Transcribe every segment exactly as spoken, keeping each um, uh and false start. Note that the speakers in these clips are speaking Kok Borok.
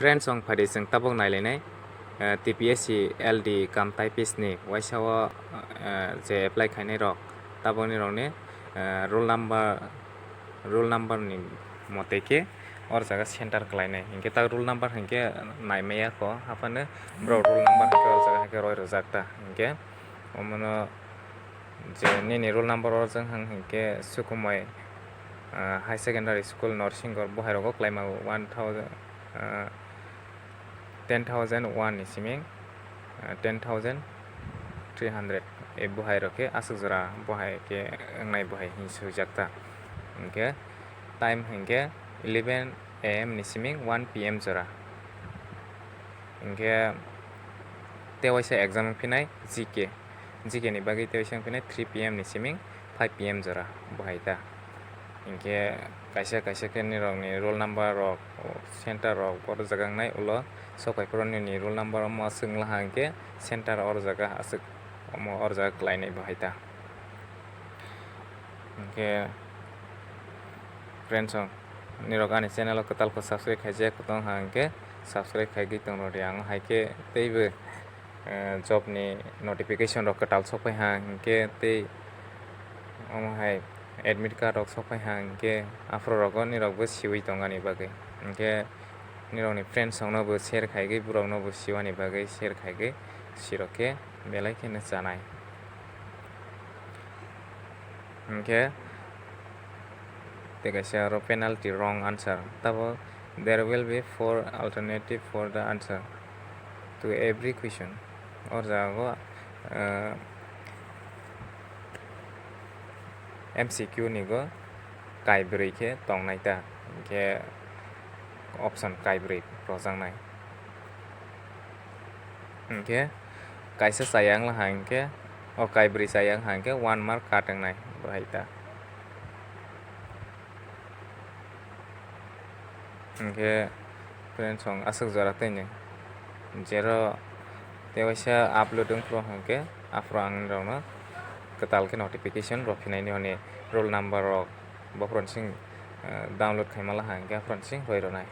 Friends, chwng phaidi chwng tabuk nailainai, eh, T P S C L D cum typist ni waisa o, eh, je apply khainai rok, tabukni rokni, eh, roll number, roll number ni mote khe or jaga center khlainai. Hinkhe tak roll number hinkhe naimaya kho, haphano borok roll number hinkhe o jaga hinkhe roi rwjak ta. Hinkhe omono je nini roll number o jang hang hinkhe Sukumai, ah, High Secondary School, Norsingor, bohai rogo khlaima one thousand, ah, ten thousand one ni siming, ah, ten thousand three hundred. E bohai rok khe aswk jora bohai khe wngnai bohai hinwi swijak ta. Hinkhe time hinkhe eleven A M ni siming one P M jora. Hinkhe tei waisa exam wngphinai G K. G K ni bagwi tei waisa wngphinai three P M ni siming five P M jora bohai ta. Hinkhe kaisa kaisa khe nirokni roll number rok, center rok borok jaga wngnai ulo sok phai phuru nini roll number omo aswk wngla ha hinkhe center or jaga aswk omo or jaga khlainai bohai ta. Hinkhe friends rok, nirok ani channel o kwtal khe subscribe khaijak tong ha hinkhe subscribe khaigwi tong rw di. Ang hai khe teibo, eh, job ni notification rok kwtal sok phai ha hinkhe tei omo hai admit card rok sok phai ha hinkhe aphuru rogo nirok bo siwi tong ani bagwi. Hinkhe nirokni friends rokno bo share khaigwi borokno bo siwani bagwi share khaigwi sirok khe belai kheno chanai. Hinkhe tei kaisa aro penalty, wrong answer. Tabuk there will be four alternative for the answer to every question. O jaga o, eh, M C Q ni go kaibrwi khe tongnai ta, hinkhe option kaibrwi rojaknai. Hinkhe kaisa chaya wngla ha hinkhe, o kaibrwi chaya wngkha hinkhe one mark cut wngnai bahai ta. Hinkhe friends rok aswk jora tei ni jero tei waisa upload wngphuru hinkhe aphuru ang nirokno kwtal khe notification rw phinai ni hwnwi roll number rok bophuru sing, eh, download khaima la ha hinkhe aphuru sing roi rwnai.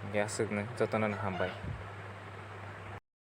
Hinkhe aswkno jotono no hambai.